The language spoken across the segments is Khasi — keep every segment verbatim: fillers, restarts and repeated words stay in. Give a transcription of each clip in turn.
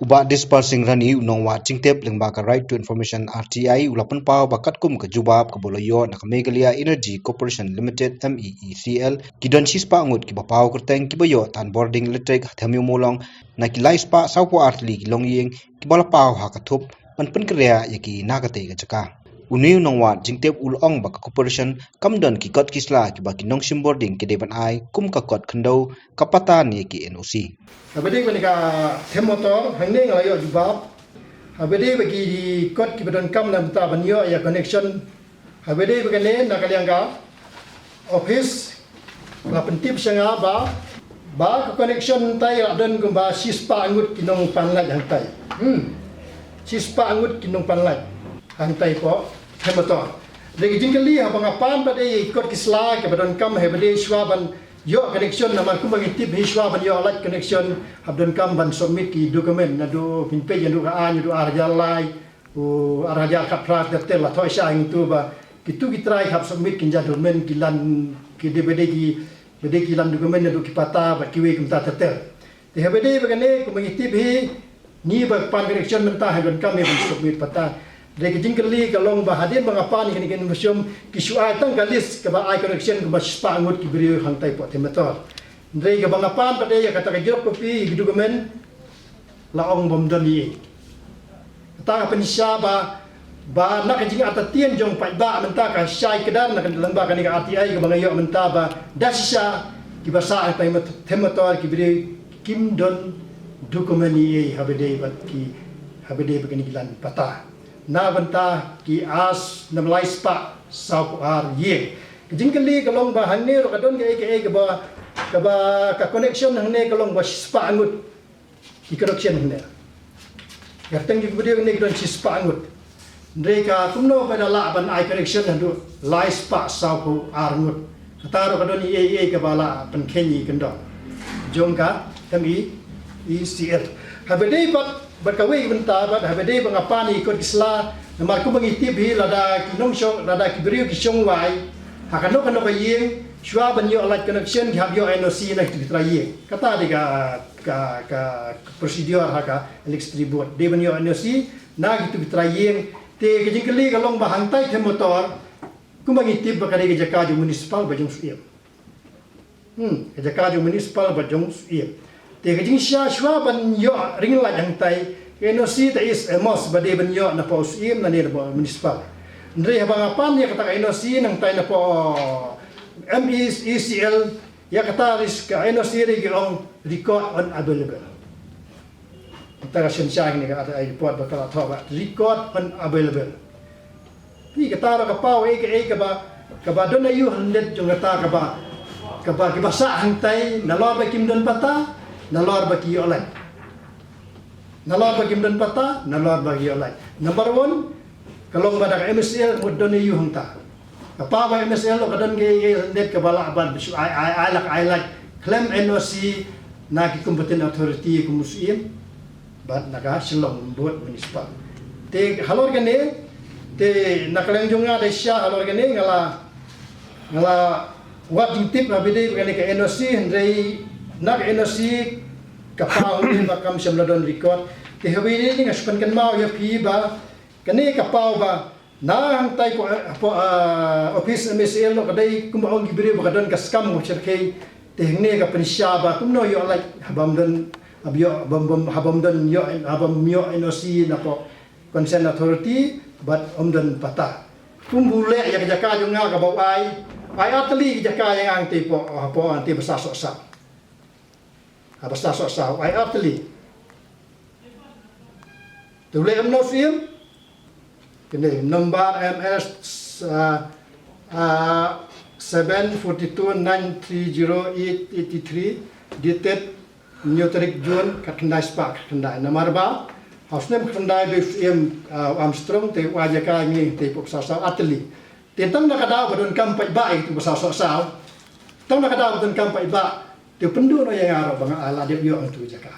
Bah Dispal Singh Rani, u nongwad jingtip lyngba ka Right to Information, R T I, u la pynpaw ba katkum ka jubab kaba la ïoh na ka Meghalaya Energy Corporation Limited, M E E C L, ki don shispah ngut kiba paw kyrteng kiba ïoh tan bording elektrik ha Them Ïew Mawlong, na ki laispah sawphew ar tylli ki longïing kiba la paw ha ka thup ban pynkhreh ïa ki na katei ka jaka. Une u nongwad jingtip u la ong ba ka corporation kam don ki kot ki sla kiba ki nongshim bording ki dei ban ai kum ka kot khyndew, ka patta ne ki N O C. Haba dei ba kane ka Them Motor, hangne nga la ïoh jubab. Haba dei ba ki kot kiba donkam na bynta ban ïoh ïa connection. Haba dei ba kane na ka liang ka office la pyntip sha nga ba, ba ka connection hangtai la don kumba shispah ngut ki nongpan lait hangtai. Hmm. Shispah ngut ki nongpan lait hangtai hapoh Them Motor. Dei ka jingkylli haba nga pan pat ïa ki kot ki sla kiba donkam haba dei shuwa ban ïoh connection, namar kumba ngi tip hi shuwa ban ïoh lait connection hap donkam ban submit ki document naduh, pynpeit naduh ka aiñ naduh ar hajar lai, u ar hajar khatphra ter ter la thoh sha ngi tu ba kitu ki trai hap submit ki jingdocument, ki lan, ki dei ba dei ki, ba dei ki lan document naduh ki patta bad kiwei kumta ter ter. Te haba dei ba kane kumba ngi tip hi, ngi ba pan connection mynta ha donkam hi ban submit patta. Dei ka jingkylli ka long ba hadien ba nga pan ïa kane ka information ki shu ai tang ka list kaba ai connection kaba shispah ngut ki briew hangtai hapoh Them Motor. Dei kaba nga pan pat ïa kata ka xerox copy ki document la ong bym don ei ei. Kata ka pynshai ba, ba na ka jingartatien jong paidbah mynta ka shai kdar na ka lyngba kane ka R T I kaba nga ïoh mynta ba da shisha kiba sah ha Them Motor ki briew kim don document ei ei haba dei bad ki, haba dei bad kine ki lan patta. Na bynta ki ar na lai spah sawphew ar ïing. Ka jingkylli ka long ba hangne ruh ka don kaei kaei kaba, kaba ka connection hangne ka long ba shispah ngut ki connection hangne. Ka kyrteng ki briew hangne ki don shispah ngut. Hynrei ka kumno ba da lah ban ai connection haduh lai spah sawphew ar ngut. Kata ruh ka don ei ei kaba la pynkheiñ ïa ki kyndon jong ka M E E C L. Haba dei bad, bad kawei ka bynta bad haba dei ba nga pan ïa ki kot ki sla, namar kumba ngi tip hi lada ki nongshong, lada ki briew ki shong wai ha kano kano ka ïing, shuwa ban ïoh lait connection ki hap ïoh N O C na kitu ki trai ïing. Kata dei ka, ka, ka procedure ha ka electricity board. Dei ban ïoh N O C na kitu ki trai ïing. Te ka jingkylli ka long ba hangtai Them Motor, kumba ngi tip ba ka dei ka jaka jong municipal ba jong Syiem. Hmm, ka jaka jong municipal ba jong Syiem. Te ka jingshisha shuwa ban ïoh ring lait hangtai, ka N O C te is a must ba dei ban ïoh napoh Syiem lane napoh municipal. Hynrei haba nga pan ïa kata ka N O C nangtai napoh M E E C L, ïa kata ris ka N O C ri ki ong record unavailable. Kata ka synshar kane ka R T I report ba ka la thoh ba record unavailable. Phi, kata ruh ka paw ei kaei kaba, kaba don aïu hyndet jong kata kaba, kaba kiba sah hangtai nalor ba kim don patta, nalor ba ki ïoh lait. Nalor ba kim don patta, nalor ba ki ïoh lait. Number one, ka long ba da ka M S L mut don aïu hangta. Ka paw ba M S L ruh ka don kaei kaei hyndet kaba lah ban shu ai, ai, ai lak, ai lak khlem N O C na ki competent authority kum u Syiem bad na ka Shillong Board Municipal. Te halor kane, te na ka liang jong nga da shisha halor kane nga la, nga la wad jingtip haba dei ba kane ka N O C, hynrei na ka N O C ka paw hynrei ba kam shym la don record. Te haba dei nga shu pynkynmaw ïa phi ba kane ka paw ba na hangtai ko, ko, ah, office M S L ruh ka dei kumba ong ki briew ba ka don ka skam ko cherkhei. Te hangne ka pynshai ba kumno ïoh lait habym don, haba ïoh, bym, bym, habym don ïoh, habym ïoh N O C napoh concerned authority bad ym don patta. Kumba u leh ïa ka jaka jong nga kaba u ai, ai ar tylli ki jaka ïa nga hangtai hapoh, hapoh hangtai Basasohsaw. Ha Basasohsaw ai ar tylli. Te u leh em noh Syiem. Kane number M S, ah, ah, seven forty two nine three zero eight eighty three, dated hynñiew tarik June, khatkhyndai spah khatkhyndai. Namar ba ha u snem khatkhyndai ba u Syiem, ah, Armstrong te u ai jaka ïa ngi te hapoh Basasohsaw ar tylli. Te tang na ka daw ba donkam paidbah ïa katu Basasohsaw. Tang na ka daw ba donkam paidbah. Te pynduh noh ïa nga ruh ba nga la dep ïoh ïa katu jaka.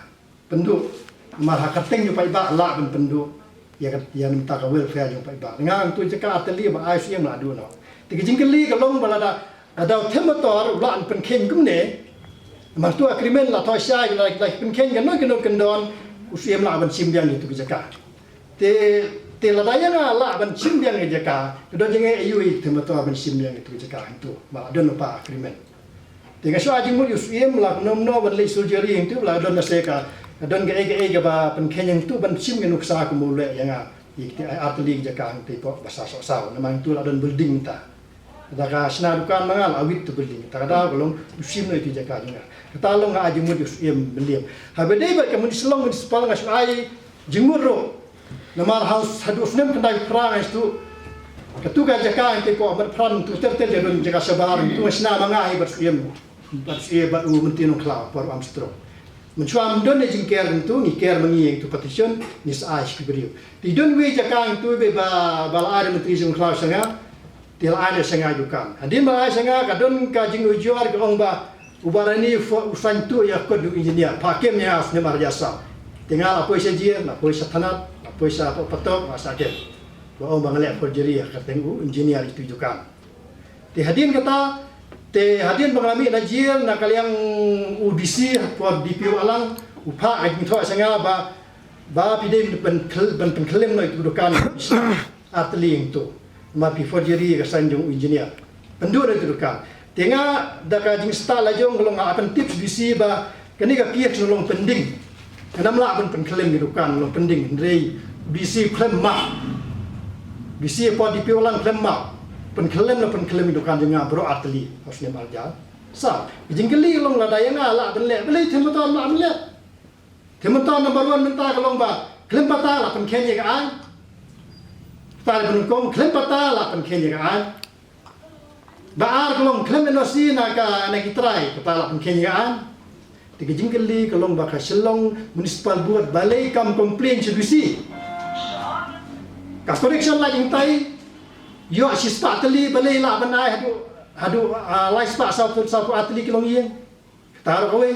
Pynduh. Namar ha ka kyrteng jong paidbah lah ban pynduh ïa ka, ïa mynta ka welfare jong paidbah. Nga ïa katu jaka ar tylli ba ai Syiem la duh noh. Te ka jingkylli ka long ba lada, lada u Them Motor u lah ban pynkheiñ kumne. Namar tu agreement la thoh shai la, la pynkheiñ kano kano kyndon. U Syiem lah ban shim biang ïa tu ka jaka. Te, te lada ïa nga lah ban shim biang ïa jaka, ka don jingeh aïu ïa te motor ban shim biang ïa tu ka jaka hangtu. Ba la don u pa agreement. Te nga shu ai jingmut ïa u Syiem la kumno kumno ban leit surgery hangtu, la don na se ka, ka don kaei kaei kaba pynkheiñ hangtu ban shim ïa nuksa kumba u leh ïa nga. Ïa kata ar tylli ka jaka hangtu ko ba sa soh saw. Namar hangtu la don building ta. Da ka shna dukan ma nga la wit tu building. Ta ka daw ka long u shim noh ïa tu jaka jong nga. Kata long nga ai jingmut ïa u Syiem Mylliem. Haba dei bad ka munis-, Shillong Municipal nga shu ai jingmut ruh. Namar ha u s-, haduh u snem khyndai phra nga shu. Katu ka jaka hangtu ko Mat Phran tu ter ter jadon jaka shabar tu nga shna ma nga hi bad u Syiem. Bad u Syiem bad u Myntri Nongkhlaw por u Armstrong. Mynshuwa ym don ïa jingker hangtu, ngi ker ma ngi ïa tu petition, ngi sa ai sha ki briew. Te don wei jaka hangtu ba, ba, ba la ai da Myntri Nongkhlaw sha nga, te la ai sha nga dukan. Hadien ba la ai sha nga, ka don ka jingujor ka ong ba, u Barani u saiñ tuh ïa kot u engineer, pha kem ïa nga snem ar hajar saw. Te nga la poi sha jail, la poi sha thanat, la poi sha patok, la sah kem. Ba ong ba nga leh forgery ha kyrteng u engineer ïa tu dukan. Te hadien kata, te hadien ba nga la mih na jail, na ka liang u D C, por D P O Alang, u phah ka jingthoh sha nga ba, ba phi dei ban pynkyl-, ban pynkyllem noh ïa tu dukan, ar tylli hangtu. Namar phi forgery ïa ka sign jong u engineer. Pynduh noh ïa tu dukan. Te nga da ka jingstad la jong ka long nga ai pyntip sha u D C ba kane ka case ka long pending. Ngam lah ban pynkyllem ïa dukan, long pending. Hynrei u D C u khlem map. U D C por D P O Alang u khlem map. Pynkyllem la pynkyllem ïa dukan jong nga baroh ar tylli. Ha u snem ar hajar saw. Ka jingkylli ka long lada ïa nga lah ban leh, balei te mynta ym lah ban leh? Te mynta number one mynta ka long ba khlem patta la pynkheiñ ïa ka aiñ. Kata dei pynkom, khlem patta la pynkheiñ ïa ka aiñ. Ba ar ka long khlem N O C na ka, na ki trai, kata la pynkheiñ ïa ka aiñ. Te ka jingkylli ka long ba ka Shillong Municipal Board balei kam complain sha u D C. Ka correction la jingtai, ïoh shispah tylli balei lah ban ai haduh, haduh, ah, lai spah saw phew, saw phew ar tylli ki longïing. Kata ruh kawei.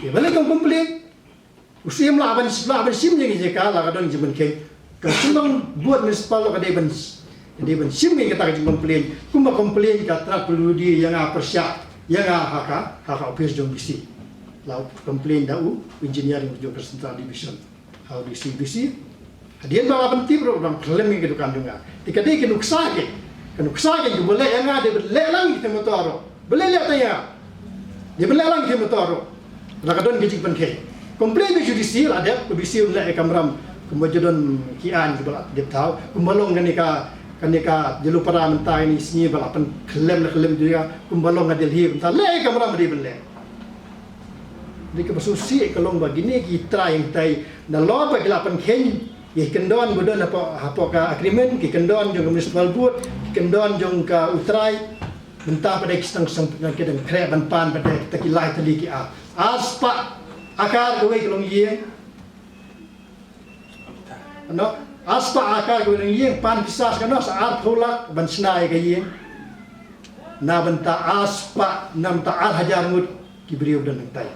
Ïa balei kam complain? U Syiem lah ban, lah ban shim ïa ka jaka, la ka don jingpynkheiñ. Ka Shillong Board Municipal ka dei ban, ka dei ban shim ïa kata ka jingcomplain. Kumba complain ka Tnat P W D ïa nga pyrshah, ïa nga ha ka, ha ka office jong D C. La complain da u engineer jong ka Central Division. Ha u D C, D C. Hadien ba la pyntip ruh ba pynkyllem ïa ka dukan jong nga. Te ka dei ka nuksa ka. Ka nuksa ka jong u ba leh ïa nga dei ban leh lang ïa ka motor ruh. Balei leh tang ïa nga. Dei ban leh lang ïa ka motor ruh. Lada ka don ka jingpynkheiñ. Complain da sha u D C la dep, u D C un leh ïa ka kamram. Kumba ju don ki aiñ kiba la dep thaw. Kumba long kane ka, kane ka Jylliew Para mynta kine ki sngi ba la pynkyllem la kyllem jong nga. Kumba long ha Delhi mynta leh ïa ka kamram dei ban leh. Dei kaba sngewsih ka long ba kine ki trai hangtai nalor ba ki la pynkheiñ ïa ki kyndon ba don hapoh, hapoh ka agreement, ki kyndon jong ka municipal board, ki kyndon jong ka u trai. Mynta pat dei ki sdang sdang ki dang khreh ban pan pat dei kita ki lai tylli ki ar. Ar spah akar kawei ka longïing. Ano, ar spah akar kawei ka longïing, pan pisa sa kano sa arphew lak ban shna ïa ka ïing. Na bynta ar spah, na bynta ar hajar ngut ki briew don hangtai.